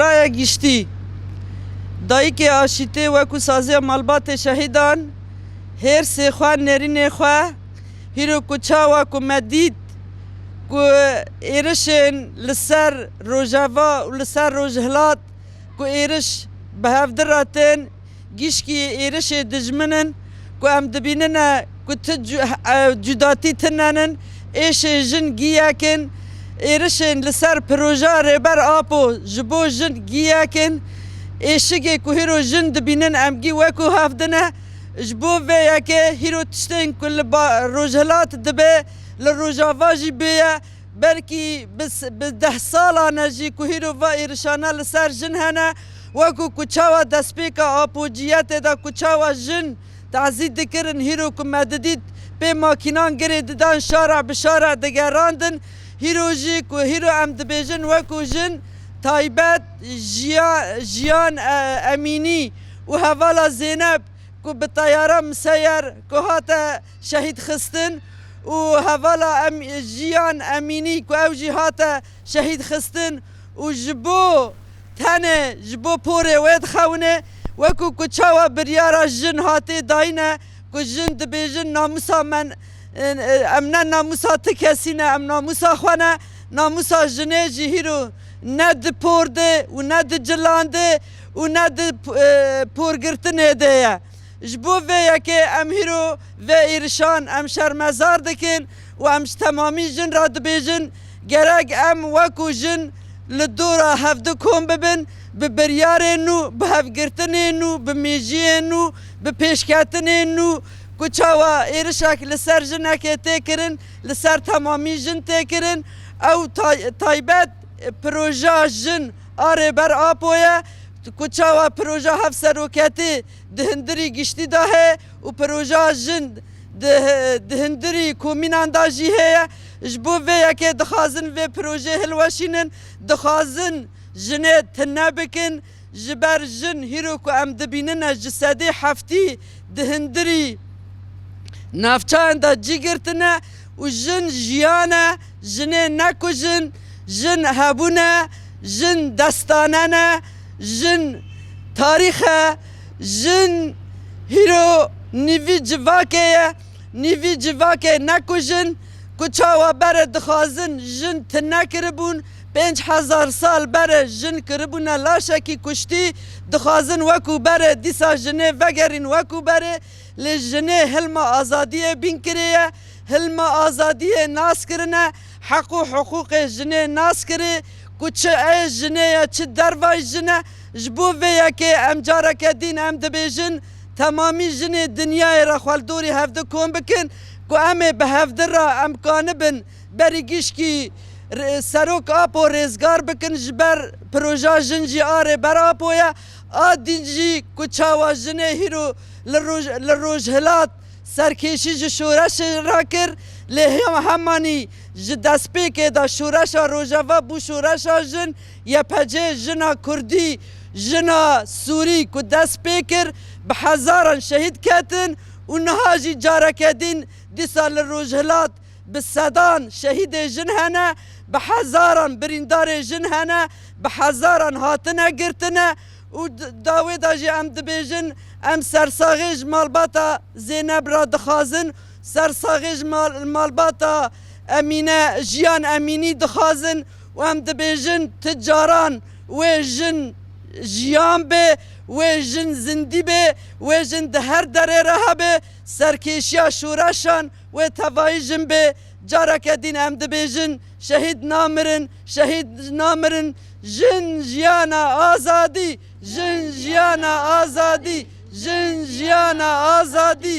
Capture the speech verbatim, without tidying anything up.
Raya giştî, dayikê aşîtê wekû saziya malbatê şehîdan, hêrsê xwe, nerînê xwe, hîro ku çawa ku me dît ku êrişên li ser Rojava û li ser Rojhilat ku êriş bi hevdi re tên, gişkî êrişê dijmin in ku em dibînine ku ti cu-, e, cudatî tune nin, êşê jin giyek in, êrişên li ser projeya Rêber Apo ji bo jin giyek in, êşigê ku hîro jin dibînin em gî wekû hev dine. Ji bo vê yekê hîro tiştên ku li ba-, Rojhilat dibe, li Rojava jî bêye. Belkî bi s-, bi deh salan e jî ku hîro va êrişana li ser jin hene, wekû ku çawa destpêka apociyetê de ku çawa jin tazî dikirin, hîro ku me didît pê makînan girê didan, şara bi şara digerandin, hîro jî ku hîro em dibêjin wekû jin taybet Jiya-, Jiyan, e, Emînî û hevala Zeynep ku bi teyara miseyer ku hate şehîd xistin û hevala Em-, Jiyan Emînî ku ew jî hate şehîd xistin û ji bo tenê ji bo porê wê dixewine, wekû ku çawa biryara jin hatê dayine ku jin dibêjin namûsa me, e, e, em ne namûsa ti kesî ne, em namûsa xwe ne, namûsa jinê jî hîro ne di por de û ne di cilan de û ne di, e, porgirtinê de ye. Ji bo vê yekê em hîro vê êrişan em şermezar dikin û em ji temamî jin re dibêjin, gerek em wekû jin li dora hevdu kom bibin, bi biryarên nû, bi hevgirtinên nû, bi mêjiyên nû, bi pêşketinên nû, ku çawa êrişek li ser jinekê tê kirin, li ser temamî jin tê kirin, ew tay-, taybet projeya jin a Rêber Apo ye, ku çawa projeya hevseroketî di hundirî giştî de heye û projeya jin di, di hundirî komînan de jî heye. Ji bo vê yekê dixwazin vê projeyê hilweşînin, dixwazin jinê tune bikin, ji ber jin hîro ku em dibînine ji sedê heftî di hundirî navçeyan de cî girtine û jin jiyan e, jinê nekujin, jin hebûn e, jin destane ne, jin tarîx e, jin hîro nîvî civakê ye, nîvî civakê nekujin, ku çawa berê dixwazin jin tune kiribûn, pênc hezar sal berê jin kiribûne laşekî kuştî, dixwazin wekû berê dîsa jinê vegerîn wekû berê, lê jinê hilma azadiyê bîn kiriye, hilma azadiyê nas kirine, heq û hiqûqê jinê nas kirê, ku çi ê jinê ye, çi dervayî jin e. Ji bo vê yekê em careke dîn em dibêjin, temamî jinê dinyayê re xwe li dorî hevdi kom bikin, ku em ê bi hevdi re em kanibin berî gişkî r-, Serok Apo rêzgar bikin, ji ber proja jin jî a Rêber Apo ye. A din jî ku çawa jinê hîro li roj-, li Rojhilat serkêşî ji şoreşê re kir, lê hem-, hemanî ji destpêkê de şoreşa Rojava bû şoreşa jin, Y P G, jina Kurdî, jina Sûrî ku dest pê kir, bi hezaran şehîd ketin û niha jî careke din dîsa li Rojhilat bi sedan şehîdê jin hene, bi hezaran birîndarê jin hene, bi hezaran hatine girtine û d-, dawê de jî em dibêjin, em sersaxê ji malbata Zeynep re dixwazin, sersaxê ji mal-, malbata Emîne, Jiyan Emînî dixwazin û em dibêjin, ti caran wê jin jiyan bê, wê jin zindî bê, wê jin di her derê re hebe, serkêşiya şoreşan wê tevayî jin bê. Careke din em dibêjin, şehîd namirin, şehîd namirin, jin jiyana azadî, jin jiyana azadî, jin jiyana azadî.